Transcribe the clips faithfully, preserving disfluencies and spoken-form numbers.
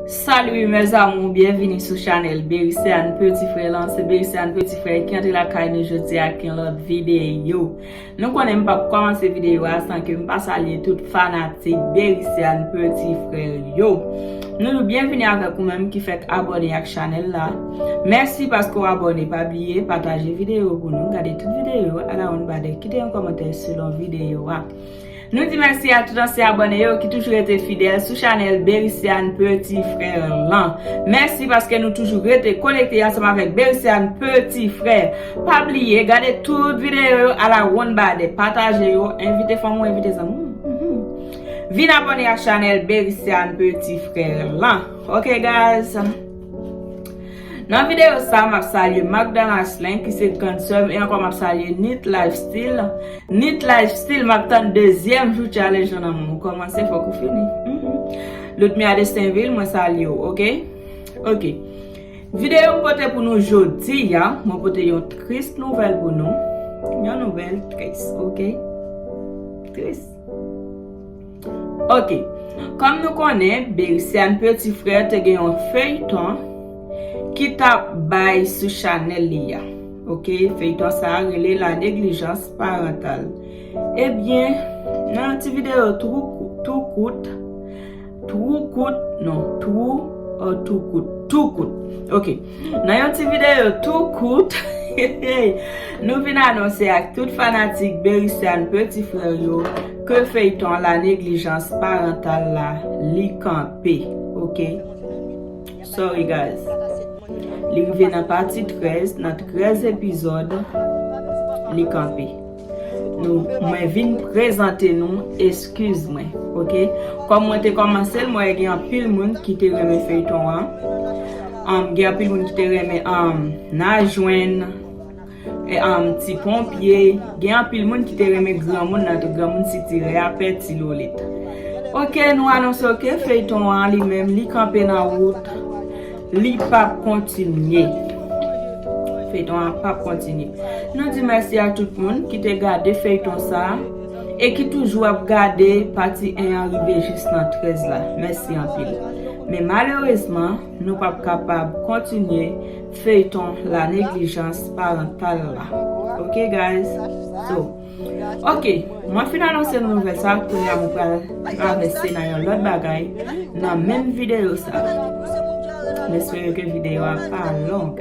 Salut mes amours, byenvini sou chanèl Bericiane Petit Frère lan. Se Bericiane Petit Frère ki antre lakay nou jodi a ak yon lòt videyo. Nou konnen m p ap kòmanse videyo a san ke m pa salye tout fanatik Bericiane Petit Frère yo. Nou di w byenvini avèk ou menm ki fèk abòne ak chanèl la. Mèsi paske w abòne, pa bliye pataje videyo pou nou, gade tout videyo yo, ala yon badè, kite yon kòmantè selon videyo a. Nou di mèsi a tout ansyen abòne yo ki toujou rete fidèl sou chanèl Bericiane Petit Frère lan. Mèsi paske nou toujou rete konekte ansanm avèk Bericiane Petit Frère. Pa bliye gade tout videyo yo ala wonn badè, pataje yo, envite fanmi w, envite zanmi w. Mhm. Vin abòne ak chanèl Bericiane Petit Frère lan. Ok guys. Nan videyo sa, m ap salye Marc Damaslin ki se grann sè m, e ankò m ap salye Nit Lifestyle. Nit Lifestyle, m ap tann dezyèm jou challenge lan nan men w. Ou kòmanse, fòk ou fini. Mhm. Ludmia Destinville, mwen salye w, ok? Ok. Videyo m pote pou nou jodi a, mwen pote yon tris nouvèl pou nou. Yon nouvèl tris, ok? Tris. Ok. Kòm nou konnen, Bericiane Petit Frère te gen yon feyton ki t ap bay sou chanèl li a. Ok, feyton sa a rele La Négligence Parentale. Ebyen, nan yon ti videyo tou kou-, tou kout, tou kout, non, tou, oh, tou kout, tou kout. Ok, nan yon ti videyo tou kout, nou vin anonse ak tout fanatik Bericiane Petit Frère yo ke feyton La Négligence Parentale la, li kanpe, ok? Sorry guys. Li rive nan pati trèz, nan trèz epizòd, li kanpe. Nou, mwen vin prezante nou, eskiz mwen, ok? Kòm mwen te kòmanse l, mwen wè gen anpil moun ki te renmen feyton an. Um, gen anpil moun ki te renmen, um, Najwenn, e, um, Ti Ponpye. Gen anpil moun ki te renmen granmoun nan tou, granmoun sitirè a, pè Ti Lolit. Ok, nou anonse, ok, feyton an li menm, li kanpe nan wout. Li p ap kontinye. Feyton an p ap kontinye. Nou di mèsi a tout moun ki te gade feyton sa a e ki toujou ap gade pati en an rive jis nan trèz la. Mèsi anpil. Men malerezman, nou p ap kapab kontinye feyton La Négligence Parentale la. Ok, guys? So, ok, mwen fin anonse nou nouvèl sa, kounye a mwen pral travèse nan yon lòt bagay nan menm videyo sa. M espere ke videyo a pa long.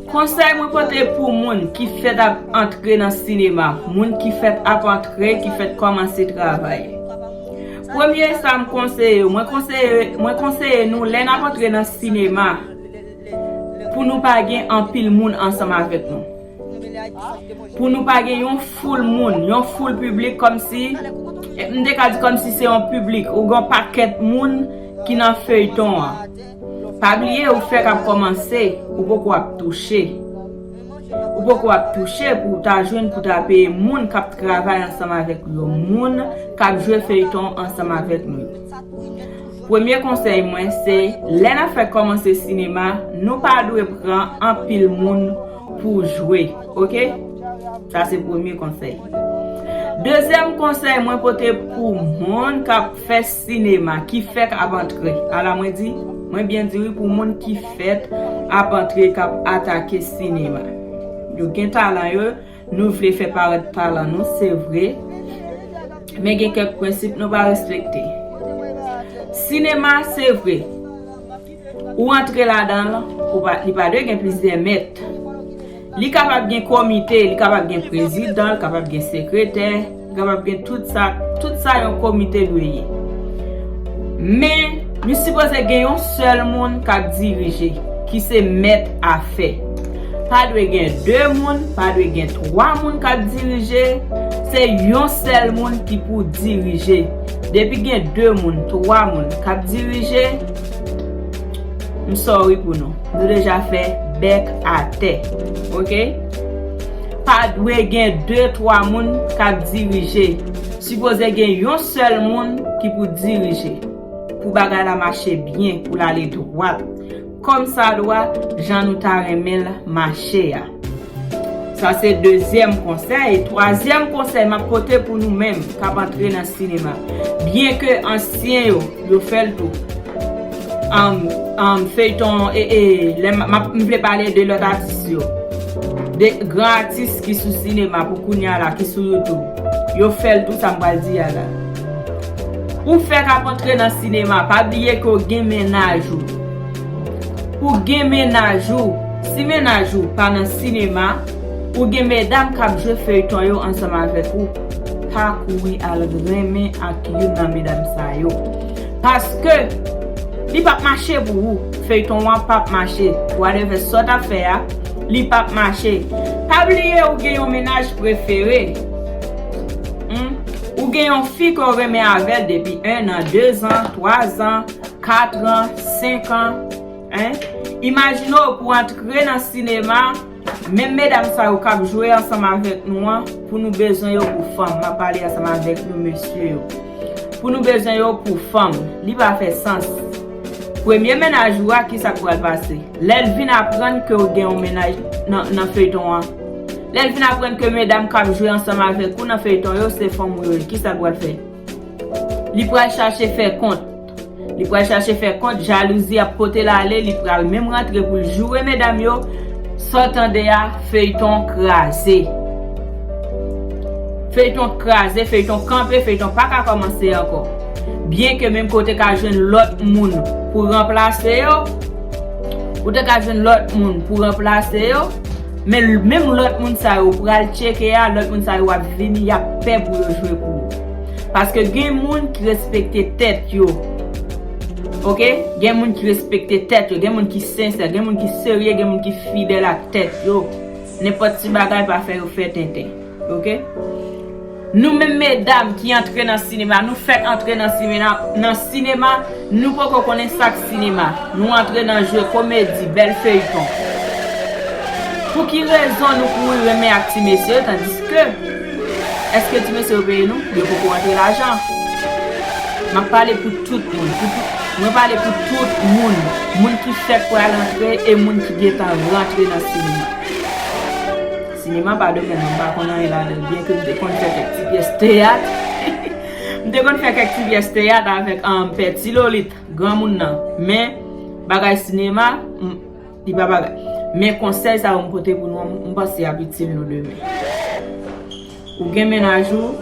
Konsèy mwen pote pou moun ki fèk ap antre nan sinema, moun ki fèk ap antre, ki fèk kòmanse travay. Premye sa m konseye yo, mwen konseye, mwen konseye nou lè n ap antre nan sinema, pou nou pa gen anpil moun ansanm avèk nou. Pou nou pa gen yon foul moun, yon foul piblik kòmsi, m te ka di kòmsi se yon piblik, ou gen yon pakèt moun ki nan feyton an. Pa bliye, ou fèk ap kòmanse, ou poko ap touche. Ou poko ap touche pou w ta jwenn, pou w ta peye moun k ap travay ansanm avèk ou yo, moun k ap jwe feyton ansanm avèk nou yo. Premye konsèy mwen se, lè n ap fèk kòmanse sinema, nou pa dwe pran anpil moun pou jwe, ok? Sa se premye konsèy. Dezyèm konsèy mwen pote pou moun k ap fè sinema, ki fèk ap antre. Ala mwen di, mwen byen di wi, pou moun ki fèk ap antre, k ap atake sinema. Yo gen talan yo, nou vle fè parèt talan nou, se vre. Men gen kèk prensip nou pa respekte. Sinema, se vre. Ou antre ladan l, ou pa, li pa dwe gen plizyè mèt. Li kapab gen komite, li kapab gen prezidan, li kapab gen sekretè, li kapab gen tout sa, tout sa yon komite dwe ye. Men, li sipoze gen yon sèl moun k ap dirije, ki se mèt afè. Pa dwe gen de moun, pa dwe gen twa moun k ap dirije, se yon sèl moun ki pou dirije. Depi gen de moun, twa moun k ap dirije, m sorry pou nou. Nou deja fè bèk atè. Ok? Pa dwe gen de, twa moun k ap dirije. Sipoze gen yon sèl moun ki pou dirije. Pou bagay la mache byen, pou l ale dwat. Kòmsadwa, jan nou ta renmen l mache a. Sa se dezyèm konsèy. Twazyèm konsèy m ap pote pou nou menm k ap antre nan sinema. Byenke ansyen yo, yo fè l tou. um, um, feyton, e, e, lè m, m ap, m vle pale de lòt atis yo. De gran atis ki sou sinema pou kounye a la, ki sou YouTube. Yo fè l tou sa m pral di a la. Ou fèk ap antre nan sinema, pa bliye ke w gen mennaj ou. Ou gen mennaj ou. Si mennaj ou pa nan sinema, ou gen medam k ap jwe feyton yo ansanm avèk ou, pa kouri al renmen ak youn nan medam sa yo. Paske li p ap mache pou ou. Feyton an p ap mache. Whatever sa w t ap fè a, li p ap mache. Pa bliye ou gen yon mennaj prefere. Hmm? Ou gen yon fi ke w renmen avè l depi en an, de zan, twa zan, kat an, senk an. Hein? Imajine w pou w antre nan sinema, menm medam sa yo k ap jwe ansanm avèk nou an, pou nou bezwen yo pou fanm. M ap pale ansanm avèk nou mesye yo. Pou nou bezwen yo pou fanm. Li pa fè sans. Premye mennaj ou a, kisa k pral pase? Lè l vin aprann ke w gen yon mennaj nan, nan feyton an. Lè l vin aprann ke medam k ap jwe ansanm avèk ou nan feyton yo, se fanm ou yo ye. Kisa l pral fè? Li pral chache fè kont. Li pral chache fè kont, jalouzi ap pote l ale, li pral menm rantre pou l joure medam yo. Sa w tande a, feyton kraze. Feyton kraze, feyton kanpe, feyton pa ka kòmanse ankò. Byenke menm ke w te ka jwenn lòt moun pou ranplase yo, ou te ka jwenn lòt moun pou ranplase yo, men menm lòt moun sa yo pral tcheke a, lòt moun sa yo ap vini, y ap pè pou yo jwe pou ou. Paske gen moun ki respekte tèt yo. Oke? Gen moun ki respekte tèt yo, gen moun ki sensè, gen moun ki serye, gen moun ki fidèl ak tèt yo. Nenpòt ti bagay pa fè yo fè tenten. Oke? Nou menm medam ki antre nan sinema, nou fèk antre nan sinema, nan sinema, nou poko konnen sa k sinema. Nou antre nan jwe komedi, bèl feyton. Pou ki rezon nou kouri renmen ak ti mesye yo, tandiske, èske ti mesye yo peye nou? Yo poko rantre lajan. M ap pale pou tout moun. Pou tout, mwen pale pou tout moun. Moun ki fèk pral antre e moun ki gentan rantre nan sinema. Sinema pa domèn mwen, m pa konn anyen ladan l, byenke m te konn fè kèk ti pyès teyat. M te konn fè kèk ti pyès teyat avèk, um, Pè Ti Lolit, granmoun nan. Men, bagay sinema, m, li pa bagay. Men konsèy sa yo m pote pou nou an, m panse y ap itil nou demen. Ou gen mennaj ou,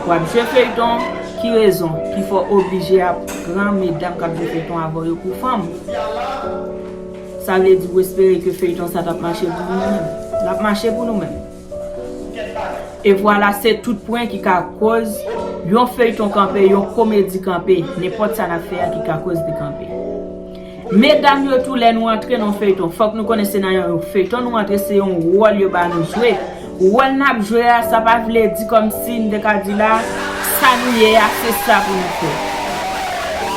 w ap jwe feyton, ki rezon ki fè w oblije ap pran medam k ap jwe feyton avè w yo pou fanm? Sa vle di ou espere ke feyton sa t ap mache pou nou menm? L ap mache pou nou menm. E vwala, se tout pwen ki ka koz yon feyton kanpe, yon komedi kanpe, nenpòt sa n ap fè a ki ka koz li kanpe. Medam yo tou, lè nou antre nan feyton, fòk nou konnen se nan yon feyton nou antre, se yon wòl yo ba nou jwe. Wòl n ap jwe a, sa pa vle di kòmsi n te ka di la, sa nou ye a, se sa pou nou fè.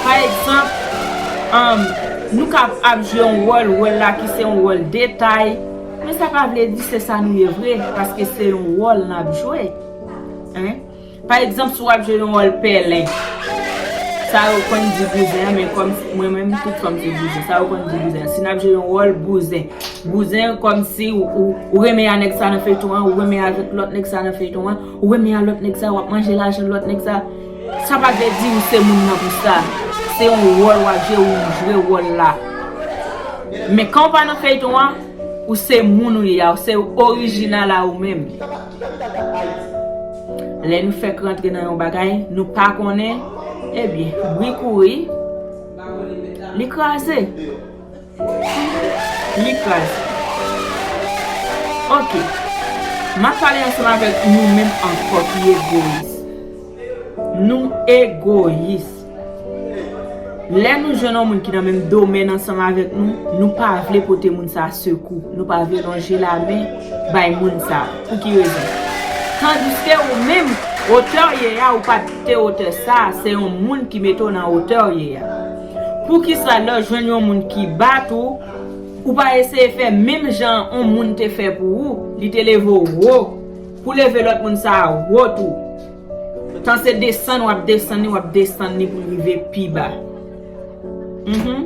Pa egzanp, um, nou ka ap jwe yon wòl, wòl la ki se yon wòl detay, men sa pa vle di se sa nou ye vre, paske se yon wòl n ap jwe. Hein? Pa egzanp, si w ap jwe yon wòl pèlen, sa yo konn di bouzen an, men kòm mwen menm, tout fanm se bouzen. Sa yo konn di bouzen an. Si n ap jwe yon wòl bouzen, bouzen kòmsi ou, ou, ou renmen a nèg sa nan feyton an, ou renmen avèk lòt nèg sa nan feyton an, ou renmen a lòt nèg sa, w ap manje lajan lòt nèg sa. Sa pa vle di ou se moun nan pou sa. Se yon wòl w ap jwe, ou jwe wòl la. Men kan w pa nan feyton an, ou se moun ou ye a, ou se orijinal a ou menm. Lè nou fèk rantre nan yon bagay, nou pa konnen, ebyen, bri kouri, li kraze. Li kraze. Oke. M ap pale ansanm avèk nou menm ankò ki egoyis. Nou egoyis. Lè nou jwenn yon moun ki nan menm domèn ansanm avèk nou, nou pa vle pote moun sa a sekou, nou pa vle lonje lamen bay moun sa a. Pou ki rezon? Tandiske ou menm, otè w ye a, ou pa te otè sa a, se yon moun ki mete w nan otè w ye a. Poukisa lè w jwenn yon moun ki bat ou, ou pa eseye fè menm jan yon moun te fè pou ou, li te leve w wo, pou leve lòt moun sa a wo tou? Tan se desann, w ap desann li, w ap desann li pou l rive pi ba. Mhm.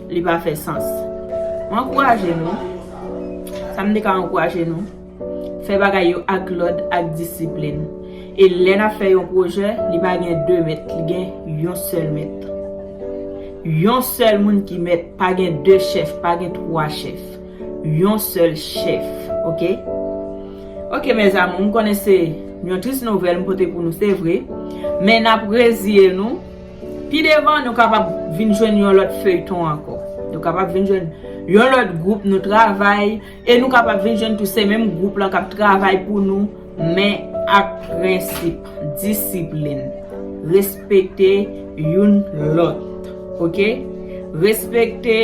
Li pa fè sans. Mwen ankouraje nou. Sa m te ka ankouraje nou, fè bagay yo ak lòd, ak disiplin. E lè n ap fè yon pwojè, li pa gen de mèt, li gen yon sèl mèt. Yon sèl moun ki mèt, pa gen de chèf, pa gen twa chèf. Yon sèl chèf, oke? Oke, mezanmi, m konnen se yon tris nouvèl m pote pou nou, se vre. Men n ap reziye nou. Pi devan, nou kapab vin jwenn yon lòt feyton ankò. Nou kapab vin jwenn yon lòt gwoup, nou travay, e nou kapab vin jwenn tou se menm gwoup lan k ap travay pou nou, men ak prensip, disiplin, respekte youn lòt, oke? Respekte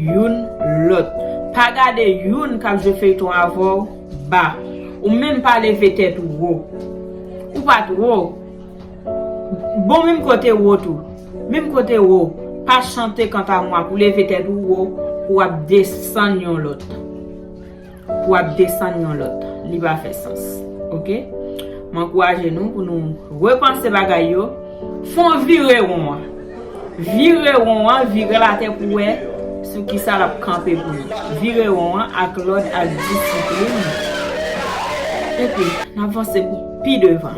youn lòt. Pa gade youn k ap jwe feyton avè w ba. Ou menm pa leve tèt ou wo. Ou pa t wo. Bon, menm kote wo tou. Menm kote wo. Pa chante kanta mwa pou leve tèt ou wo, pou w ap desann yon lòt. Pou w ap desann yon lòt. Li pa fè sans. Oke? M ankouraje nou pou nou repanse bagay yo. Fè w vire won an. Vire won an, vire l atè pou w wè sou kisa l ap kanpe pou nou. Vire won an ak lòd, ak disiplin. Epi, n ap vanse pou pi devan.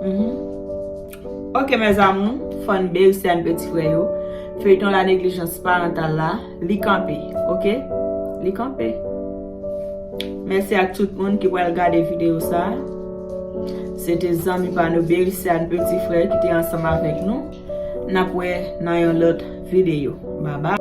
Mhm. Oke, mes amours, fan Bericiane Petit Frère yo. Feyton La Négligence Parentale la, li kanpe, oke? Li kanpe. Mèsi ak tout moun ki pral gade videyo sa. Se te zanmi pa nou Bericiane Petit Frère ki te ansanm avèk nou. N ap wè nan yon lòt videyo. Bye bye.